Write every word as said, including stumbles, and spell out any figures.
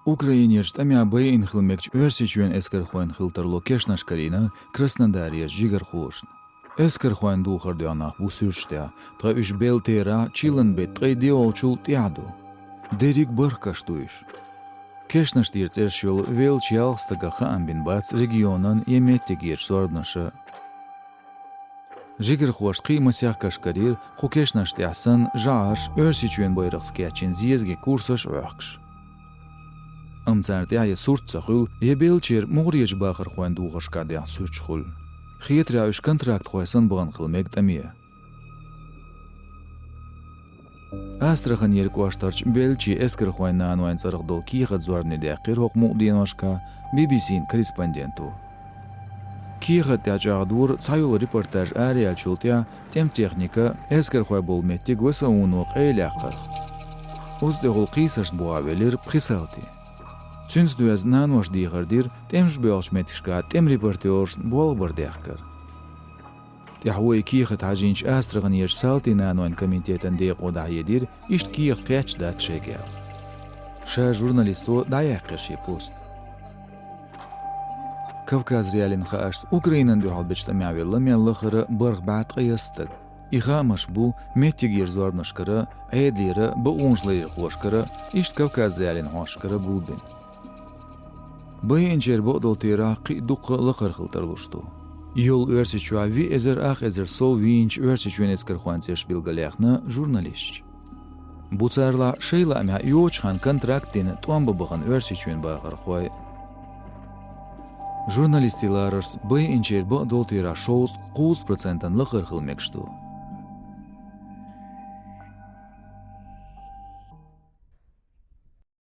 Украинерчу тӀамехь байина хила мегачу Оьрсийчоьнан эскархойн хила тарло кешнаш карийна Краснодарерчу жигархошна. Эскархойн духар доьгӀна нах бу суьрташ тӀехь, ткъа уьш белла терахь, чиллан беттан ткъе доьалгӀачул тӀаьхьа ду. Дерриг бархӀ каш ду уьш. Кешнаш тӀера цӀераш йолу веллачу ялх стага хаам бина бац регионан я меттигерчу зорбанаша. Жигархоша кхин а масех каш карийра, кху кешнашна тӀехь санна, жӀараш, Оьрсийчоьнан байракхца кечйина зезагийн курсаш а Ӏохкуш. Амма царна тӀехь я сурт ца хуьлу, я беллачеран мухӀарерчу бахархойн духаршкахь дехна суьрташ хуьлу. Хетарехь, уьш контрактхой санна бахана хила мега тӀаме. Астраханера кӀоштарчу беллачийн эскархойн нанойн цӀарах долу кехат зорбане даьккхира хӀокху мукъа деношкахь Би-Би-Син корреспонденто. Кехат тӀехь чӀагӀдора цхьайолу репортаж араяьллачул тӀаьхьа тӀеман техника, эскархой болу меттиг весанна къайлаяккхарх. Оцу тӀехула кхийсаршна бухахь велира пхи салти. Цуьнца доьзна наноша дехар дира тӀемаш боьлхучу меттигашкахь тӀеман репортёршна болх бар дехкар. ТӀаьхьо и кехат хьажийначу Астраханерчу салтийн нанойн комитетан декъо дӀахьедира, иштта кехат кхетта дац шайга аьлла. Ша журналисто дӀаяьккхира шен пост. Кавказ.Реалиин хаамашца, Украинан дуьхьал бечу тӀамехь велла мел лахара бархӀ бӀе ткъайесна стаг. И хаамаш бу меттигера зорбанашкара, Ӏедалера, бакъонашларъярхошкара, иштта Кавказ.Реалиин хьосташкара гулбина. Байинчеран бакъдолу терахь кхин а дуккха а лакхара хила тарлуш ду. Йолу Оьрсийчохь виъ эзар ах эзар сов вийначу Оьрсийчоьнан эскархойн цӀераш билгалъяьхна журналисташа. Бу царалахь шайн лаамехь йоцучу хенахь контракт дина тӀом бан бахана Оьрсийчоьнан бахархой. Журналистийн ларарца байинчеран бакъдолу терахь шовзткъа-кхузткъа процентана лакхара хила мегаш ду.